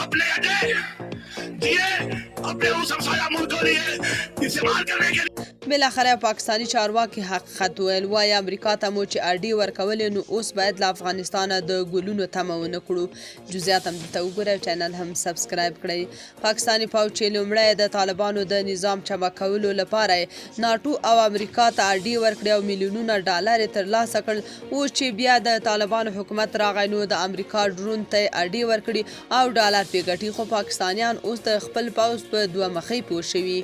अपने अड्डे दिए, अपने उस हमसाया मुल्क को लिए इस्तेमाल करने के लिए। بالاخره پاکستاني چارواکي حقیقت وویل، وایي امریکا ته مو چې اډې ورکولې، نو اوس باید له افغانستانه د ګلونو تمه ونه کړو. جزئیات هم دلته وګورئ او چینل هم سبسکرایب کړئ. پاکستاني پوځ چې لومړی د طالبانو د نظام چمک کولو لپاره ناټو او امریکا ته اډې ورکړې او میلیونونه ډالر یې ترلاسه کړل، اوس چې بیا د طالبانو حکومت راغی، نو د امریکا ډرون ته اډې ورکړي او ډالر پې ګټي. خو پاکستانیان اوس د خپل پوځ په دوه مخۍ پوه شوي.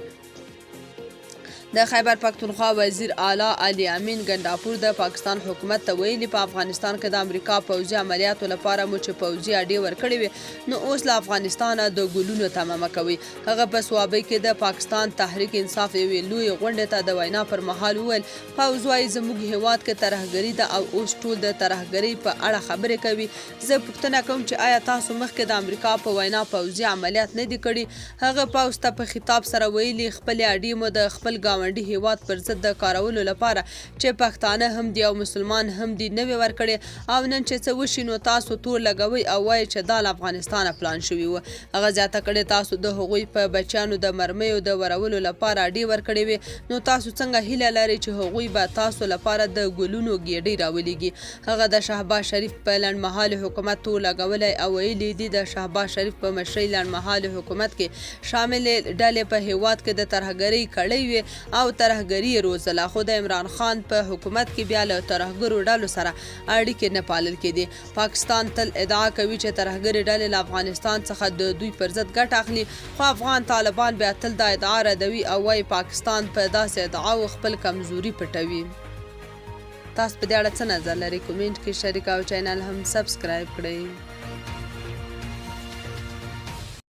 د خیبر پښتونخوا وزیر اعلی علي امین ګنډاپور د پاکستان حکومت ته ویلي، په افغانستان کې د امریکا پوځي عملیاتو لپاره مو چې پوځي اډې ورکړې وې، نو اوس له افغانستانه د ګلونو تمه مه کوئ. هغه په صوابۍ کې د پاکستان تحریک انصاف یوې لویې غونډې ته د وینا پر مهال وویل، پوځ وایي زموږ هیواد کې ترهګري ده او اوس ټول د ترهګرۍ په اړه خبرې کوي. زه پوښتنه کوم چې آیا تاسو مخکې د امریکا په وینا پوځي عملیات نه دي کړي؟ هغه پوځ ته په خطاب سره ویلي، خپلې اډې مو د خپل ګاونډي هیواد پر ضد د کارولو لپاره چې پښتانه هم دي او مسلمان هم دي نه وې ورکړې، او نن چې څه وشي نو تاسو تور لګوئ او وایئ چې دا له افغانستانه پلان شوي وو. هغه زیاته کړې، تاسو د هغوی په بچیانو د مرمیو د ورولو لپاره اډې ورکړې وې، نو تاسو څنګه هیله لرئ چې هغوی به تاسو لپاره د ګلونو ګیډۍ راولیږي؟ هغه د شهباز شریف په لنډمهالي حکومت تور لګولی او ویلي دي، د شهباز شریف په مشرۍ لنډمهالي حکومت کې شاملې ډلې په هیواد کې د ترهګرۍ کړۍ وې او ترهګري یې روزله، خو د عمران خان په حکومت کې بیا له ترهګرو ډلو سره اړیکې نه پالل کېدې. پاکستان تل ادعا کوي چې ترهګرې ډلې له افغانستان څخه د دوی پر ضد ګټه اخلي، خو افغان طالبان بیا تل دا ادعا ردوي او وایي پاکستان په داسې ادعاوو خپل کمزوري پټوي. تاسو په دې اړه څه نظر لرئ؟ کومنټ کې شریک او چینل هم سبسکرایب کړئ.